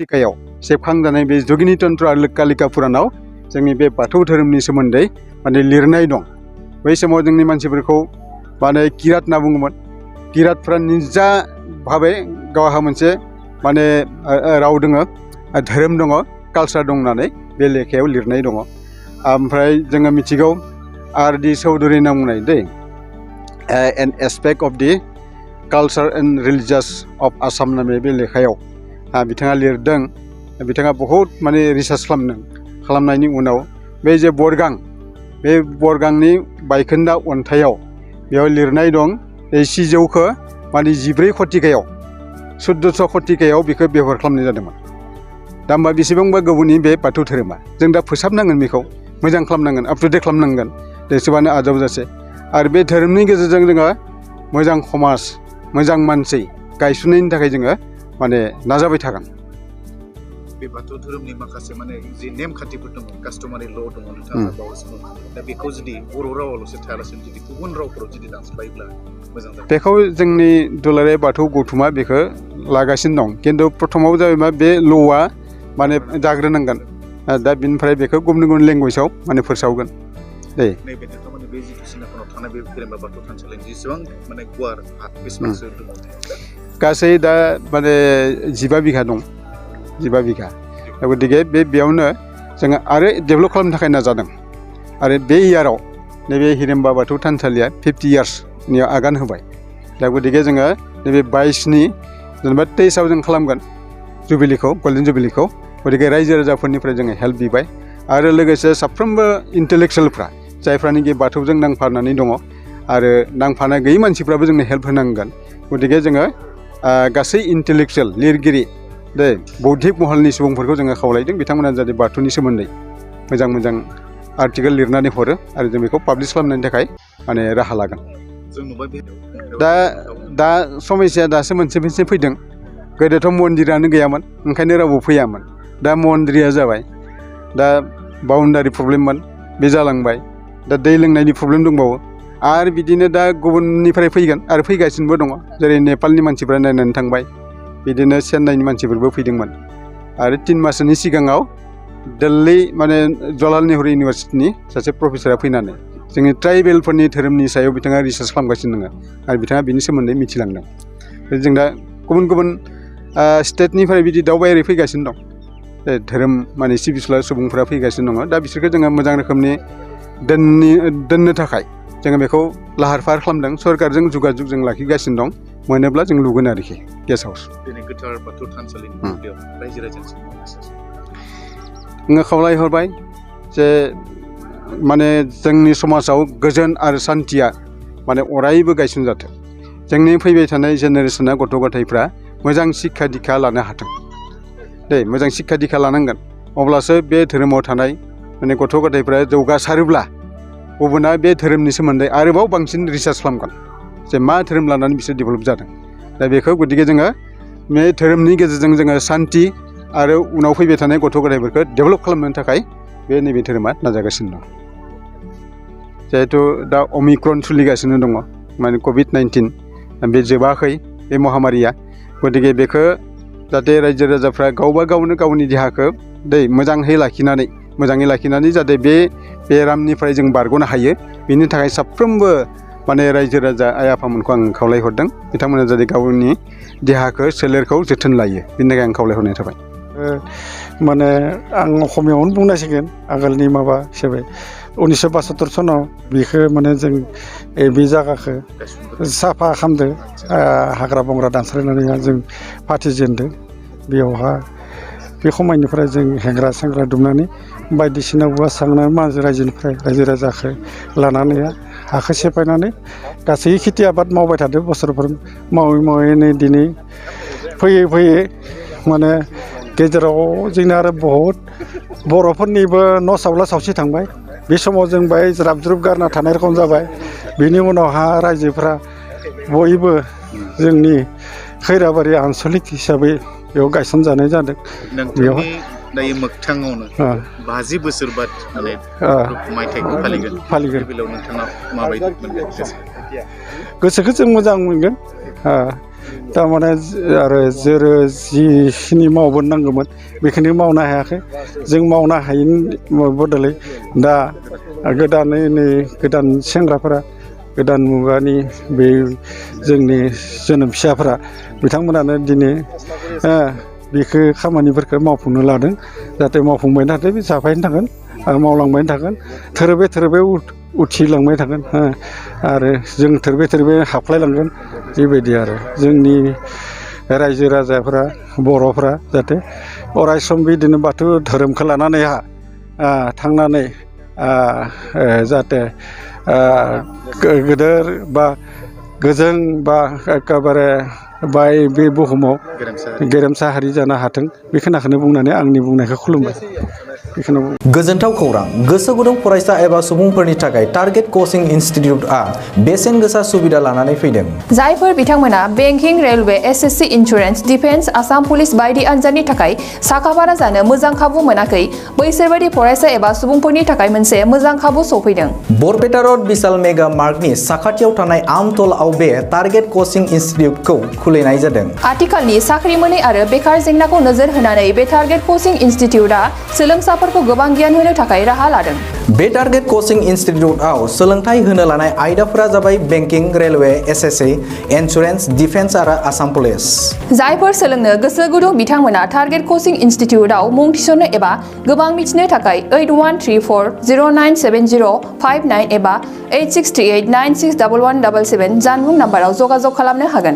टिकायाव सेबखांजानाय बे जगिनी तन्त्र आरो कालिका पुरानाव जोंनि बे बाथौ धोरोमनि सोमोन्दै माने लिरनाय दं। बै समाव जोंनि मानसिफोरखौ माने किरात होनना बुङोमोन। किरातफ्रा निजा भाबै गावहा मोनसे माने राव दङ, धोरोम दङ, कालचार दं होननानै बे लेखायाव लिरनाय दङ। ओमफ्राय जोङो मिथिगौ आर.डि. चौधुरी होनना बुंनाय दै an aspect of the culture and religious of Assam होननाय बे लेखायाव बिथाङा लिरदों। बिथाङा बहुद माने रिसार्च खालामनायनि उनाव बे जे बे बरगांनि बायखोन्दा अन्थाइयाव बेयाव लिरनाय दं सिजौखौ माने 14 शतिकायाव 1400 शतिकायाव बेखौ बेबहार खालामनाय जादोंमोन। दा होमबा बेसेबांबा गोबावनि बे बाथौ धोरोमा जों दा फोसाबनांगोन, बेखौ मोजां खालामनांगोन, आप टु डेट खालामनांगोन, एसेबानो आजावजासे। आरो बे धोरोमनि गेजेरजों जोङो मोजां समाज, मोजां मानसि गायसननायनि थाखाय जोङो माने नाजाबाय थागोन। बे बाथौ धोरोमनि माखासे माने जि नेमखान्थिफोर दङ, कास्टमारि ल' दङ, नोंथाङा बावैसो दा बेखौ जुदि बर' रावावल'सो थायालासिनो जुदि गुबुन रावफोराव जुदि दानस्लायोब्ला मोजां जागोन। बेखौ जोंनि दुलाराय बाथौ गौथुमा बेखौ लागासिनो दं। खिन्थु प्रथमाव जाबाय मा बे ल'आ माने जाग्रोनांगोन। दा बिनिफ्राय बेखौ गुबुन गुबुन लेंगुवेजाव माने फोसावगोन दे। नैबे नोंथांमोननि बे जिथु सिनाखनाव थानाय बे हिरिम्बा बाथौ थानसालिनि जेसेबां माने गुवार बेसेबांसो दङ? गासै दा माने 15 बिघा दं, 15 बिघा। गतिके बेयावनो जोङो आरो डेभेलप खालामनो थाखाय नाजादों। आरो बे इयाराव नैबे हिरिम्बा बाथौ थानसालिया 50 इयार्सनि आगान होबाय। दा गतिके जोङो नैबे 22नि जेनेबा 23आव जों खालामगोन जुबिलिखौ, गल्डेन जुबिलिखौ। गतिके रायजो राजाफोरनिफ्राय जोङो हेल्प बिबाय। आरो लोगोसे साफ्रोमबो इन्टेलेक्सुयेलफ्रा जायफ्रानोखि बाथौजों नांफानानै दङ आरो नांफाना गैयै मानसिफ्राबो जोंनो हेल्प होनांगोन। गतिके जोङो गासै इन्टेलेक्सुयेल लिरगिरि दे बौद्धिक महलनि सुबुंफोरखौ जोङो खावलायदों। बिथांमोना जाहाथे बाथौनि सोमोन्दै मोजां मोजां आर्टिकेल लिरनानै हरो आरो जों बेखौ पाब्लिश खालामनायनि थाखाय माने राहा लागोन। दा समस्याया दासो मोनसे फैदों। गोदोथ' मन्दिरानो गैयामोन, ओंखायनो रावबो फैयामोन। दा मन्दिरा जाबाय, दा बाउन्डारि प्रब्लेममोन, बे जालांबाय। दा दै लोंनायनि प्रब्लेम दंबावो। आरो बिदिनो दा गुबुननिफ्राय फैगोन आरो फैगासिनोबो दङ। जेरै नेपालनि मानसिफ्रा नायनानै थांबाय, बिदिनो चेन्नाइनि मानसिफोरबो फैदोंमोन। आरो 3 मासनि सिगाङाव दिल्ली माने जवाहरलाल नेहरू इउनिभारसिटिनि सासे प्रफेसरा फैनानै जोंनि ट्राइबेलफोरनि धोरोमनि सायाव बिथाङा रिसार्च खालामगासिनो दङ आरो बिथाङा बिनि सोमोन्दै मिथिलांदों। जों दा गुबुन गुबुन स्टेटनिफ्राय बिदि दावबायारि फैगासिनो दं। धोरोम माने सिबिसुला सुबुंफोरा फैगासिनो दङ। दा बिसोरखौ जोङो मोजां रोखोमनि दोननो थाखाय जोङो बेखौ लाहार फाहार खालामदों। सरकारजों जगाजग जों लाखिगासिनो दं। मोनोब्ला जों लुगोन आरोखि गेस्ट हाउस। दिनै गोथार बाथौ थानसालिनि बेयाव रायजो राजानि आङो खावलायहरबाय जे माने जोंनि समाजाव गोजोन आरो सान्थिया माने अरायबो गायसनजाथों। जोंनि फैबाय थानाय जेनेरेसना गथ' गथायफ्रा मोजां शिक्षा दीक्षा लानो हाथों दे। मोजां शिक्षा दीक्षा लानांगोन, अब्लासो बे धोरोमाव थानाय माने गथ' गथायफ्रा जौगासारोब्ला गुबुना बे धोरोमनि सोमोन्दै आरोबाव बांसिन रिसार्च खालामगोन जे मा धोरोम लानानै बिसोर डेभेलप जादों। दा बेखौ गतिके जोङो बे धोरोमनि गेजेरजों जोङो सान्थि आरो उनाव फैबाय थानाय गथ' गथायफोरखौ डेभेलप खालामनो थाखाय बे नैबे धोरोमा नाजागासिनो दं। जिहेथु दा अमिक्रन सोलिगासिनो दङ, माने कभिड-19 बे जोबाखै बे महामारिया। गतिके बेखौ जाहाथे रायजो राजाफ्रा गावबा गावनो गावनि देहाखौ मोजाङै लाखिनानै जाहाथे बे बेरामनिफ्राय जों बारग'नो हायो। बेनि थाखाय साफ्रोमबो माने रायजो राजा आइ आफामोनखौ आं खावलायहरदों। बिथांमोना जाहाथे गावनि देहाखौ सोलेरखौ जोथोन लायो, बेनि थाखाय आं खावलायहरनाय थाबाय। माने आं असमियावनो बुंनांसिगोन। आगोलनि माबा हिसाबै 1972 सनाव बेखौ माने जों बे जायगाखौ साफा खालामदो, हाग्रा बंग्रा दानस्रायनानै जों फाथिजेनदों। बेयावहा बे समायनिफ्राय जों हेंग्रा सेंग्रा दुमनानै बायदिसिना औवा सांनानै रायजोनिफ्राय रायजो राजाखौ लानानै हाखौ सेफायनानै गासै खेथि आबाद मावबाय थादों। बोसोरफोर मावै नै दिनै फैयै माने गेजेराव जोंना आरो बहुद बर'फोरनिबो न' सावला सावसि थांबाय। बे समाव जों बाहाय ज्राब ज्रुब गारना थानाय रखम जाबाय। बेनि उनावहा रायजोफ्रा बयबो जोंनि खैराबारि आनसलिक हिसाबै बेयाव गायसनजानाय जादों। बेयाव दायो मोगथाङावनो 50 बोसोर बाद माने मायथाइखौ फालिगोन। बेलायाव नोंथाङा माबायदि मोनगोन? गोसोखौ जों मोजां मोनगोन। थारमाने आरो जेरै जिखिनि मावबोनांगौमोन बेखिनि मावनो हायाखै जों मावनो हायैनि बदलै दा गोदानै नै गोदान सेंग्राफोरा गोदान मुगानि बे जोंनि जोनोम फिसाफोरा बिथांमोनानो दिनै बेखौ खामानिफोरखौ मावफुंनो लादों जाहाथे मावफुंबाय थाथों बे जाफायनो थागोन आरो मावलांबाय थागोन थोरोबे उथिलांबाय थागोन आरो जों थोरबे हाबख्लायलांगोन बेबायदि आरो जोंनि रायजो राजाफोरा बर'फ्रा जाहाथे अराय सम बिदिनो बाथौ धोरोमखौ लानानै थांनानै जाहाथे गोदोर बा गोजों बा एखेबारे बे बुहुमाव गेरेमसा हारि जानो हाथों बे खोनाखौनो बुंनानै आंनि बुंनायखौ खुलुमबाय बेखौनो गोजोनथाव खौरां गोसो गुदुं फरायसा एबा सुबुंफोरनि थाखाय टारगेट कचिं इनस्टिट्यूटआ बेसेन गोसा सुबिदा लानानै फैदों जायफोर बिथांमोना banking railway SSC insurance defence Assam police बायदि आनजादनि थाखाय साखाफारा जानो मोजां खाबु मोनाखै बैसोरबायदि फरायसा एबा सुबुंफोरनि थाखाय मोनसे मोजां खाबु सफैदों बरपेटा रोड विशाल मेगा मार्टनि साखाथियाव थानाय आमतलाव बे टारगेट कचिं इनस्टिट्यूटखौ खुलिनाय जादों आथिखालनि साख्रि मोनै आरो बेकार जेंनाखौ नोजोर होनानै बे टारगेट कचिं इनस्टिट्यूटआ सोलोंसाफोरखौ गोबां गियान होनो थाखाय राहा लादों बे टारगेट कचिं इनस्टिट्यूटआव सोलोंथाइ होनो लानाय आयदाफोरा जाबाय banking railway SSC insurance defence आरो आसाम पुलिस जायफोर सोलोंनो गोसो गुदुं बिथांमोना टारगेट कचिं इनस्टिट्यूटआव मुं थिसननो एबा गोबां मिथिनो थाखाय 8134097059 एबा 8638961177 जानबुं नाम्बाराव जगाजग खालामनो हागोन।